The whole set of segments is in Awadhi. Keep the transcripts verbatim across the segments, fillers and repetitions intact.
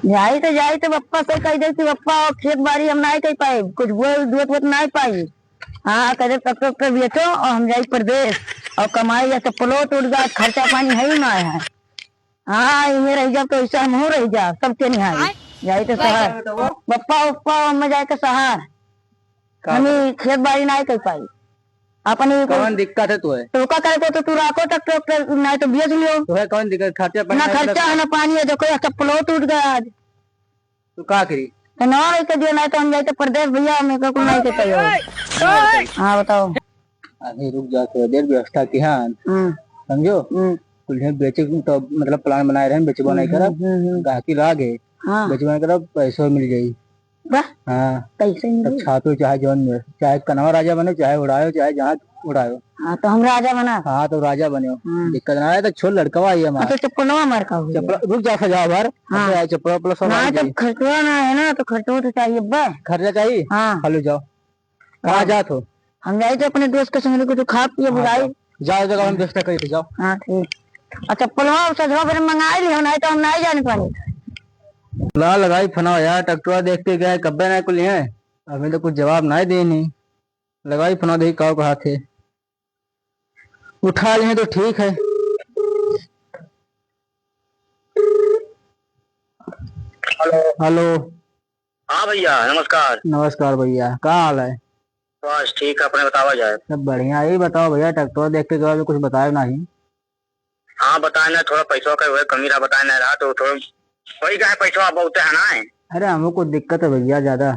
जाई तो, जाई तो बप्पा से कह दे कि बप्पा, खेत बाड़ी हम नाहीं कर पाई, कुछ बोए, दुअत, दुअत नाहीं पाई। हाँ, कह दे, ट्रैक्टर, ट्रैक्टर बेचो और हम जाई परदेस और कमाई या चप्पलो टूट गया, खर्चा पानी है ही ना है। हाँ, इहे रह जाब तो ऐसे हमहू रह जाब, सबके निहारी। आय। जाई तो शहर। बप्पा, बप्पा, हम जाई तो शहर। का हमी बात? खेत बाड़ी नाहीं कर पाई। अपनी कौन दिक्कत है तुहे? तो का करे को तो तू राखो ट्रैक्टर, ट्रैक्टर नाहीं तो बेच लियो। तुहे कौन दिक्कत? खर्चा पानी ना नाहीं खर्चा करत? है, ना पानी है, देखो, यह चप्पलो टूट गया आज। तू का करी? तो ना रह के दियो, नाहीं तो हम जाई तो परदेस भैया, हमें का कुल नाहीं के कहियो। हाँ, बताओ। अरे रुक जा, थोड़ा देर व्यवस्था की, हाँ। हम्म। समझो? हम्म। कुल बेचे के तो मतलब plan बनाए रहे, बेचबो नाहीं हम्म, करब। हम्म, हम्म। गाहकी लाग है। हाँ। बेचबो नाहीं करब, पैसो मिल जाई। वाह। हाँ। पैसे मिल तब जाई। छापे चाहे जौन में, चाहे कनवा राजा बने, चाहे उड़ायो, चाहे जहाँ उड़ायो। हाँ, तो हम राजा बना। हाँ, तो राजा बने। हाँ। दिक्कत ना आए, तो छोड़ लड़कवा आई हमारा। हाँ, तो चप्पलवा मार का हो गया। चप्पल, रुक जा, सजाओ भर। हाँ। अच्छा, चप्पल, चप्पल सब ना, आई तो जाई। खर्चवा ना है ना, तो खर्चवा तो चाहिए बा। खर्चा चाहिए? हाँ। हेलो, जाओ। कहाँ हाँ। जात हो? हम जाई थे अपने दोस्त के संग, कुछ खा पिए हाँ, बुलाई। जाओ। जाओ, जगह हम व्यवस्था करी थे, जाओ। हाँ, ठीक। अच्छा, चप्पलवा और सजवा फिर मंगाई लियो, नाहीं तो हम नाहीं जाने पानी। ला लगाई फोनवा यार, ट्रैक्टरवा देख के गए, कब्बे नाहीं कुल है। अभी तो कुछ जवाब नाहीं देनी। लगाई फोनवा, देखी का कहा थे। उठा लिए तो ठीक है। हेलो। हेलो। हाँ भैया, नमस्कार। नमस्कार भैया, का हाल है? बस ठीक है, अपने बतावा जाए। सब बढ़िया। यही बताओ भैया, ट्रैक्टर देख के गए, कुछ बताए नहीं। हाँ, बताए ना, थोड़ा पैसवा का वही कमी रहा, बताए ना रहा, तो थोड़ा वही का है, पैसवा बहुत है ना है। अरे, हमको दिक्कत है भैया, ज्यादा।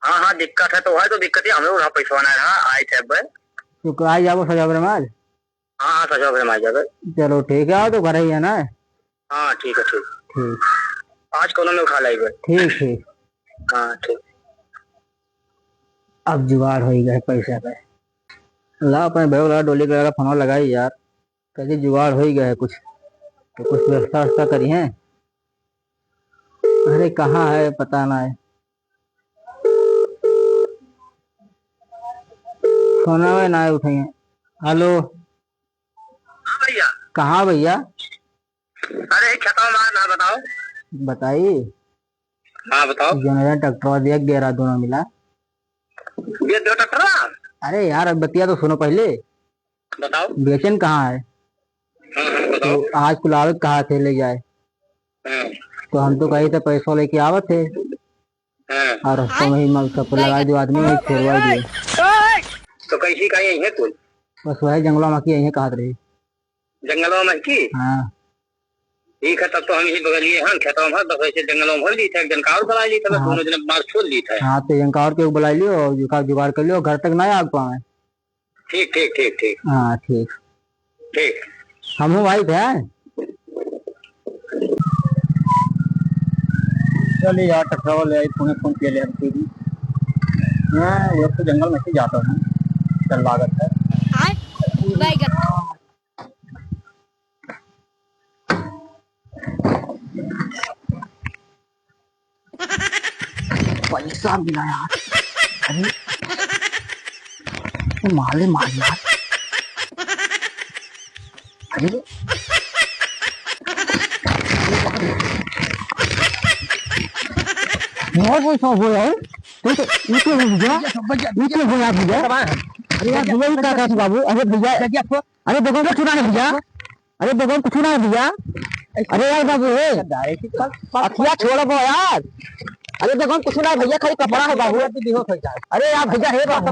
हाँ, हाँ, दिक्कत है तो है, तो दिक्कत ही हमें रहा, पैसवा ना रहा, आए थे अब। तो आई जाबो सजाबरे में आज? हाँ, हाँ, सजाबरे में आ जाबे। चलो, ठीक है, आओ तो घर ही है ना? हाँ, ठीक है, ठीक। ठीक। आज कोनो में उठा लाइबे। ठीक, ठीक। हाँ, ठीक। अब जुगाड़ हो ही गए पैसा का। ला, अपने भाई वाला डोली का फोन लगाई यार। कहे जुगाड़ हो ही गया है कुछ, तो कुछ व्यवस्था व्यवस्था करी है। अरे कहाँ है, पता ना है। फोन आवे ना उठाइए। हेलो। हाँ भैया। कहाँ भैया? अरे खेतवा में ना बताओ। बताई। हाँ बताओ। जो नया ट्रैक्टर दिया गेरा दोनों मिला। ये दो ट्रैक्टर? अरे यार, अब बतिया तो सुनो पहले। बताओ। बेचन कहाँ है? हाँ, हाँ, बताओ। तो आज कुल आवत कहा थे ले जाए? हाँ। तो हम तो कही थे पैसवा लेके आवत थे। हाँ। और रस्ता में ही मल सब लगा दियो, आदमी वही छोड़वा दियो। तो कैसी का यही है कुल? बस वही जंगला में की यही कहत रही। जंगलवा में की? हाँ। ठीक है, तब तो हम ही बगलिए हैं, खेतवा में, बस वैसे जंगलवा में ली थे, एक जन का और बुला ली थे, बस हाँ। दोनों जन मार छोड़ ली थे। हाँ, तो जन का और के बुला लियो और जुगाड़, जुगाड़ कर लियो, घर तक ना आग पावे। ठीक, ठीक, ठीक, ठीक। हाँ, ठीक। ठीक। हम हूँ भाई थे। चलिए यार, ट्रैक्टरवा ले आई, पुणे फोन किया ले हम सीधी। हाँ, वो तो जंगल में से जाता हूँ, चल लागत है। आय, बैगन। पैसा मिला यार। अरे, ये माले मार यार। अरे, बहुत पैसा हो यार। तो, तो, ये क्या हो गया? ये क्या हो यार भैया? अरे यार, भैया, ये क्या कर बाबू? अरे भैया, अरे देखो, कुछ ना है भैया। अरे देखो, कुछ ना है भैया। अरे यार बाबू, ए। अखिया छोड़ दो यार। अरे देखो, कुछ ना है भैया, खाली कपड़ा है बाबू। अरे यार भैया, हे बाबू।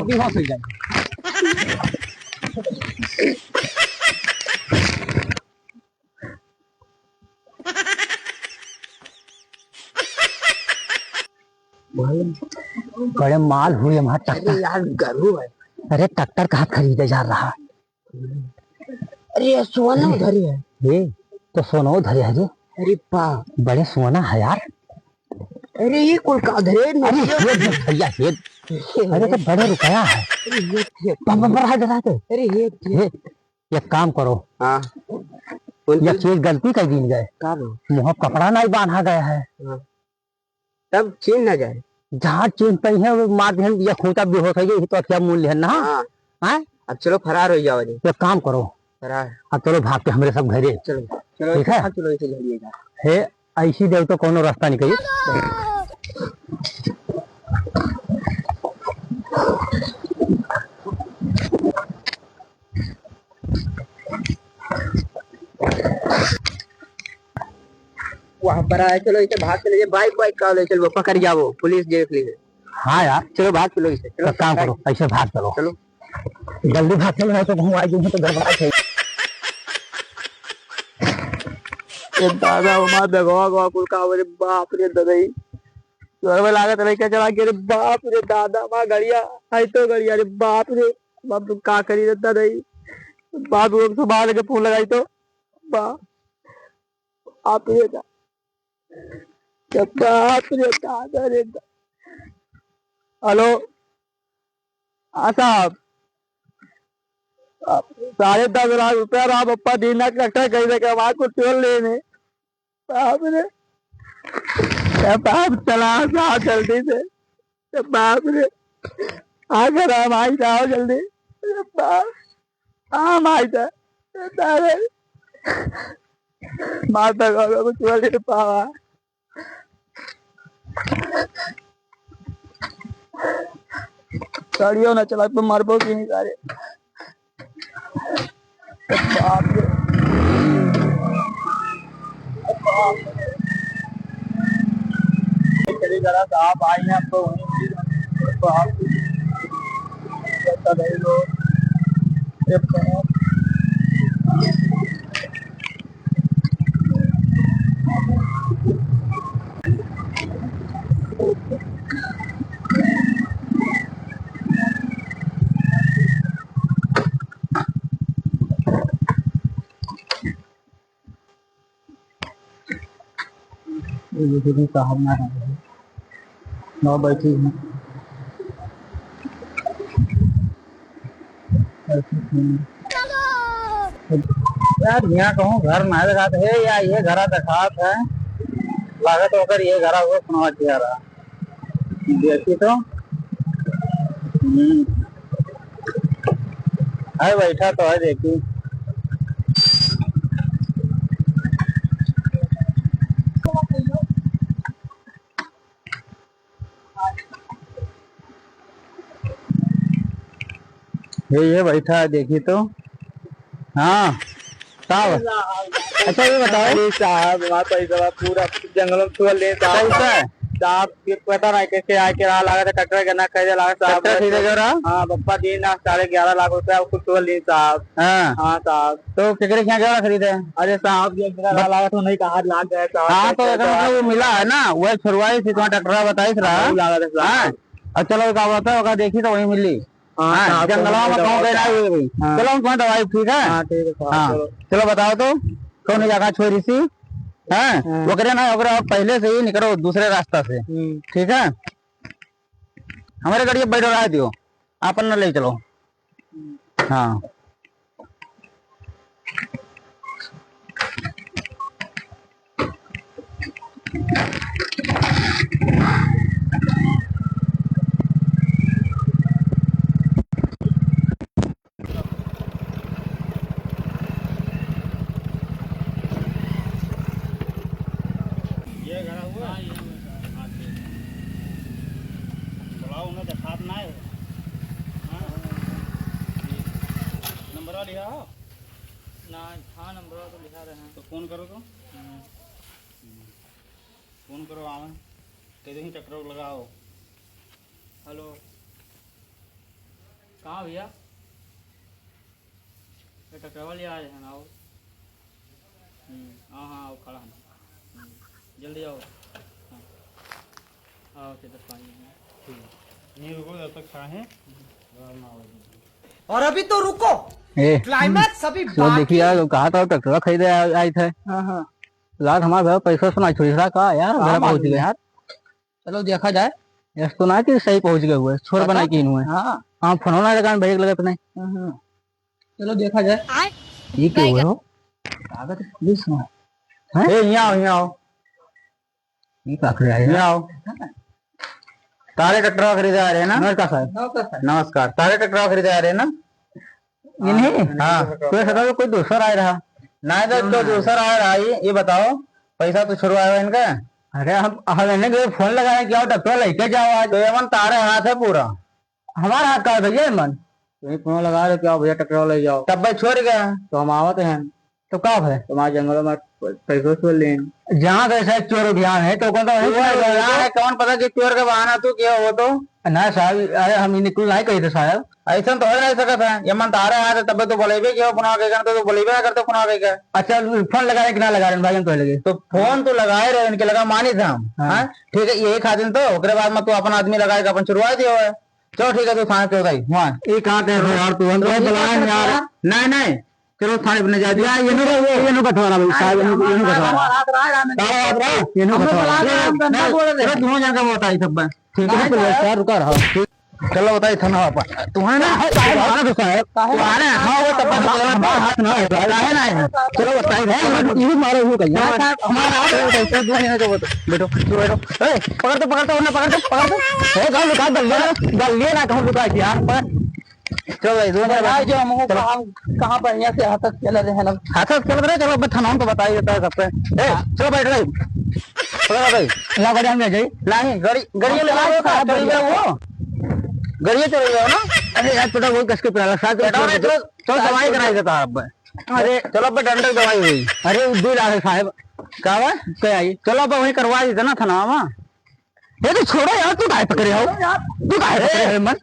बड़े माल हुए वहाँ ट्रैक्टर। अरे यार, गरू है। अरे ट्रैक्टर कहाँ खरीदे जा रहा? अरे, ये सोना उधर ही है। ये तो सोना उधर ही है जी। अरे बा। बड़े सोना है यार। अरे, ये कुल का उधर है, अरे, नदिया ये देख भैया, ये। ये अरे, तो है। बड़े रुपया है। अरे, ये देख। बा, बा, बा, हाथ डरा दे। अरे, ये देख। ये, ये काम करो। हाँ। कौन ये चीज? चीज गलती कर दी गए। का बा? मुँह कपड़ा नहीं बांधा गया है। हाँ। तब चीन ना जाए। जहाँ चीन पई है, वो मार दिहन, या खूंटा बेहोश हो गई, तो अखिया मूंद लिहन ना। हाँ। हैं? अब चलो फरार हो जाओ जी। एक काम करो। फरार। अब चलो भाग के हमरे सब घरे। चलो, चलो, ठीक है? हाँ, चलो इसे घरे जा। हे, ऐसी देव तो कोनो रास्ता निकली। वहाँ पर आए, चलो इसे भाग चले जाए, बाइक वाइक का ले चलो, पकड़ जाओ, पुलिस देख ली। हाँ यार, चलो भाग चलो इसे, चलो तो काम भाग। करो, ऐसे भाग चलो। चलो। जल्दी भाग चलो, नहीं तो घुमा दूँ तो गड़बड़ा है। ए दादा, हमार दगवा गवा कुल का, अरे बाप रे ददई। जोर में लागत रही क्या चला के, अरे बाप रे दादा, हमार गड़िया, आई तो गड़िया, अरे बाप रे, बाप रे, का करी रे ददई। बाप रे, संभाल के फोन लगाई तो, बा-, बाप रे दा-, बाप रे दादा रे दा-, हेलो। हाँ साहब, साढ़े दस लाख रुपया रहा, पप्पा दीना कट्टा कहीं देखे, हमारे को टोल लेने। बाप रे, ए बाप, चला साहब जल्दी से। ए बाप रे, आ घर हम आई जाओ जल्दी। ए बाप, हम आई जा। ए तारे, माता का कुछ बोले पावा। गाड़ियों ना चला, तो मरबो की नहीं सारे। बाप रे। चलिए जरा साहब आए हैं, आपको वहीं मिल, तो आप कैसा भाई लोग? ये बहुत ये देखो साहब ना है, ना बैठी हैं। यार, यहाँ कहूँ घर ना देखात है या ये घरा देखात है, लागत ओकर ये घरा वो सुनवा किया रहा। देखी तो। हम्म। है बैठा तो है, देखी। ये, ये बैठा है, देखी तो। हाँ, साहब। अच्छा, ये बताओ। अरे साहब, हमारा पैसा पूरा जंगल में छुआ ले साहब। कैसा है? साहब, ये पता नहीं कैसे आके रहा, लगा था ट्रैक्टर के ना खरीदे, लगा साहब। ट्रैक्टर खरीदे जो रहा? हाँ, पप्पा दीन ना साढ़े ग्यारह लाख रुपया, कुछ छुआ ले साहब। हाँ। हाँ साहब। तो केकरे क्या क्या खरीदे? अरे साहब, ये मेरा बत- रहा, लगा तो नहीं कहा, लाग गया साहब। हाँ, तो कैसे एकर साहब? मतलब वो मिला है ना, वही छुड़वाई थी, तुम्हारा ट्रैक्टर बताई थी रहा। हाँ, वो लगा था साहब। हाँ। अब चलो, का बोलता है, ओका देखी तो वहीं मिली। हाँ, हाँ, साहब, जंगलवा में कहूँ गए ना हुए भाई। हाँ। चलो, हम तुम्हें दवाई, ठीक है? हाँ, ठीक है, साहब, हाँ, चलो। चलो, बताओ तो, कौन जगह छोरी सी? हैं? हाँ। ओकरे ना, ओकरे अब पहले से ही निकलो दूसरे रास्ता से। हम्म। ठीक है? हमारे गाड़ी बैठ रहा दियो, आपन न ले चलो। हम्म। हाँ। ये घरा हुआ? हाँ, ये हुआ। हाँ, ठीक। बुलाओ ना, देखात ना है। हाँ? ठीक। नंबर लिया हो? ना, हाँ, नंबर तो लिखा रहे हैं। तो फोन करो तो। हम्म। फोन करो, आवे। कह दे, ट्रैक्टर लगाओ। हेलो, कहाँ भैया? ये ट्रैक्टर वाले आए हैं, आओ। हम्म, हाँ, हाँ, आओ, खड़ा है। हम्म, जल्दी आओ। हाँ, आओ, के दस पानी है। ठीक है। नहीं, रुको, जब तक खाए हैं। हम्म। और अभी तो रुको, ए, climax अभी तो बाकी देखिए यार, है। कहा था ट्रैक्टर खरीदे आ-, आए थे। हाँ, हाँ। लाग हमारे घर पैसा सुनाई छोड़ी रहा का यार, हाँ, घर पहुँच मालूम गए। यार। चलो देखा जाए। यस तो ना कि सही पहुँच गए हुए, छोड़ पता? बनाई की हुए। हाँ। हाँ, फोन ना लगा, भैया लगे अपने। हाँ, हाँ। चलो देखा जाए। ये क्या हुए हो? कागज पुलिस में। हैं? ए, यहाँ आओ, यहाँ आओ। ये का करे आए यहाँ हैं? आओ। तारे ट्रैक्टर खरीदे आ रहे हैं ना? नमस्कार साहब। नमस्कार साहब। नमस्कार। तारे ट्रैक्टर खरीदे आ रहे हैं ना? ये नहीं? हाँ। तो ऐसा था कि कोई दूसरा आए रहा। नहीं तो, तो दूसरा आए रहा, ये, ये बताओ। पैसा तो छुड़वाए हो इनका? अरे हम, हम इन्हें के फोन लगाए कि आओ ट्रैक्टर लेके जाओ आज। तो ये मन तारे हाथ है पूरा। हमारा हाथ का है भैया ये मन? तुम फोन लगा रहे कि आओ भैया ट्रैक्टर ले जाओ। तब भाई छोड़ गया। तो हम आवत हैं। तो का भाई? तुम्हारे जंगलों में पैसों से लेन। जहाँ से ऐसा चोर अभियान है तो कौन सा वहीं चोर चोर अभियान है? कौन पता कि चोर का बहाना तू क्या हो तो? ना साहब, अरे हम इन्हें कुल नहीं कही थे साहब। ऐसा तो हो नहीं सकता है। ये मन तारे हाथ है तब तो बोलेबे कि हो पुनः कही करते तो बोलेबे ना करते पुनः कही का। अच्छा, फोन लगा रहे कि ना लगा रहे भाई हम तो लगे। तो फोन तो लगाए रहे, इनके लगा मानी था हम। हाँ। हाँ? ठीक है, यही खातिर तो, ओकरे बाद में तू अपना आदमी लगाए के अपन छुड़वा दियो है। चलो ठीक है, तू थाने चल भाई, वहाँ। ये कहाँ कह रहे हो यार तू? हम तो बुलाए हैं यार। नहीं, नहीं, चलो थाने अपने जा दिया। ये नु, ये नु कठवाला भाई, साहब, ये नु, ये नु कठवाला। साहब, आप रहो, ये नु कठवाला। नहीं, चलो दोनों जन का बताई सब बात। ठीक है, चलो यार, रुका रहो। चलो बताई थाना वापस। तुम्हारे ना, तुम्हारा तो साहब। तुम्हारे, हाँ, वो तब तक हमारा हाथ ना है, काहे ना है? चलो बताई, ये मारो, ये कहिए। साहब, हमारा हाथ है, बैठो, बैठो, बैठो। ए, पकड़ तो, पकड़ तो, ना पकड़ तो, पकड़ तो। ए, कहाँ लुका, गल लिया, गल लिया ना, कहूँ लुका दिया, पर चलो भाई, दोनों भाई, जो हमको चलो। कहाँ, कहाँ बढ़िया से हंसत खेलत रहे ना। हंसत खेलत रहे, चलो, अब थाना में तो बता ही देता है सबसे। ए, हाँ। चलो बैठ भाई। चलो भाई। ला, गाड़ी हम ले जाई। नहीं, गाड़ी, गाड़ी हम ले जाओ, साहब, चल गया वो। गाड़ी चल गया ना? अरे यार, पेट्रोल बहुत कस के पिला, साहब, पेट्रोल चलो, चलो, चलो, दवाई कराई देता है अब। अरे। चलो, अब डंडक दवाई हुई। अरे, वो दो लाख है साहब। का हुआ? क्या आई? चलो, अब वहीं करवा देते ना थाना में। ये तो छोड़ो यार, तू काहे पकड़े हो? तू काहे पकड़े हो मन?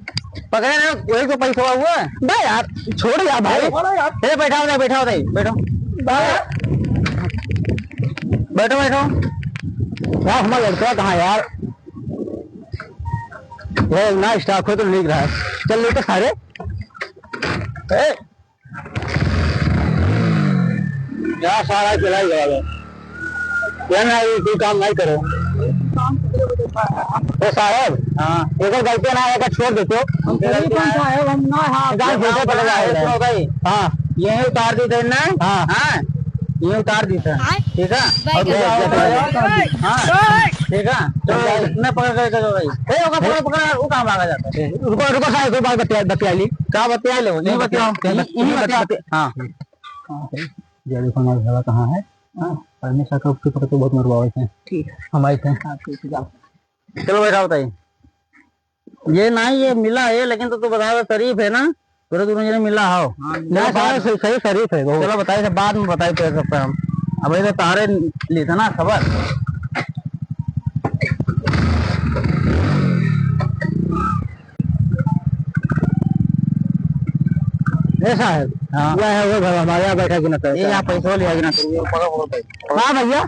पकड़े रहे, वही तो पैसा हुआ। बा यार, छोड़ यार भाई। छोड़ो यार। ए, बैठाओ रे, बैठाओ रे, बैठो। बा यार। बैठो, बैठो। यार, हमारा लड़का कहाँ यार? ये ना स्टाफ हो तो लिख रहा है। चल लेके सारे। ए, क्या सारा खिलाई गया है? क्या ना, ये कोई काम नहीं करो। तो साहब, हाँ। एकर गलती ना है, एकर छोड़ देते। हम गरीब हैं साहब, हम ना, हाँ। जान दे दो, पकड़ा है। सुनो भाई। हाँ। यहीं उतार दी थे ना? हाँ। हाँ। यहीं उतार दी थे। ठीक है? और भाई, क्या होता है? हाँ। ठीक है? तो इतना पकड़ के करो भाई। ए, ओका पकड़, पकड़, वो काम आगा जाता है। रुको, रुको साहब, कोई बात बतिया, बतिया ली। का बतिया लो? नहीं बतिया। नहीं बतिया। हाँ। हाँ, ये देखो हमारा घर कहाँ है? हाँ, परमेश्वर का उसके पकड़ के बहुत मरवावे थे। ठीक है। हमारे थे। हाँ, ठीक है, जाओ। चलो बैठा बताइए। ये नहीं, ये मिला है, लेकिन तो तू बतावे शरीफ है ना? पूरे दोनों जने मिला हो। हाँ, मिला ना, सारे हो। सही, सही शरीफ है, बहुत। चलो बताइए, सब बाद में बताइए तो सब काम। अब ये तो तारे ली था ना खबर। ए साहब, हाँ। वह है वो घर हमारे यहाँ बैठा कि ना ये यहाँ पैसा लिया कि ना, तू ये पकड़, पकड़, पकड़। हाँ भैया।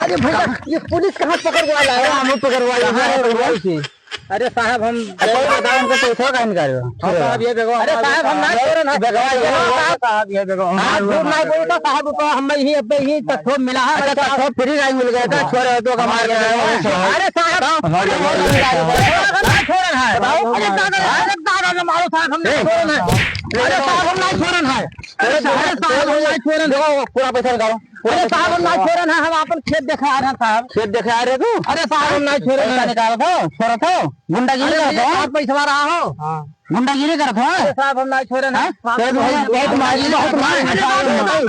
अरे भैया, ये पुलिस कहाँ पकड़वा लाया? अरे हम पकड़वा लाया, कहाँ है पकड़वा भैया? लाया? अरे साहब, हम अच्छा, ये बताओ, हमको पैसा काहे निकाल रहे हो? हाँ साहब, ये देखो, अरे हमारे साहब, हम ना चोरन है। देखो, ये देखो, साहब, ये देखो, हाँ, हमारे झूठ ना बोलो तो साहब, तो हम ही, अब ही तो खूब मिला है, अच्छा, साहब। तो खूब फ्री राइड मिल गया था, हाँ। छोरे तो कमा के आए हैं। अरे साहब, हमारे अरे साहब, हम ना चोरन है। अरे दादा, अरे दादा, मारो साहब, हम ना चोरन है। अरे साहब, हम ना चोरन है। अरे साहब, हम ना चोरन है। देखो, पूरा पैसा निकालो। अरे साहब, हम ना चोरन है, हम आपन खेत देखे आ रहे हैं साहब। खेत देखे आ रहे तू? अरे साहब, हम ना चोरन है। पैसा निकालो तो, छोड़ो तो। गुंडागिरी अरे करत भैया, हो? साहब, पैसवा रहा हो। हाँ। गुंडागिरी करत हो? अरे साहब, हम ना चोरन है। हाँ? साहब, तो हम तुम्हारी बहुत मार, बहुत मार। अरे साहब,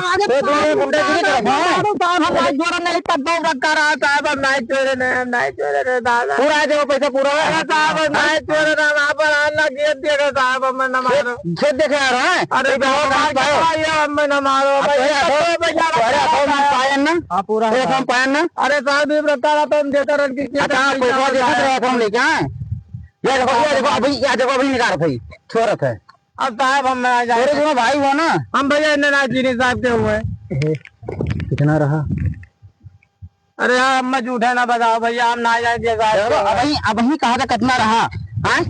अरे तो तुम्हारी गुंडागिरी करत हो? अरे साहब, हम ना चोरन है, तब बहुत रखा रहा साहब, हम ना चोरन है, हम ना चोरन है, दादा। पूरा है, देखो पैसा पूरा है। अरे साहब, हम ना चोरन है, हम आपन अन्न खेत देखे साहब, हम ना मारो। खेत देखे आ रहा है? अरे तो बहुत साहब, हाथ पाओ। भाई, हम ना मारो, आप भाई, अरे, अरे, अरे, अरे, हम पायन ना? हाँ, पूरा अरे, है। हम पायन ना? अरे साहब, ये बता रहा था, हम देता रहन कि अच्छा, आप पैसा देते रहे, हम लेके आए। ये देखो, ये देखो, अभी, ये देखो, अभी निकाल भाई, छोरत है। अब साहब, हम ना जाए। तेरे दोनों भाई हो ना? हम भैया, इन्हें ना चीनी साहब के हुए। कितना रहा? अरे यार, अब मैं झूठा ना बताओ भैया, हम ना जाए दिया साहब चलो, के हुए। अबही, अबही कहा था कितना रहा? हाँ?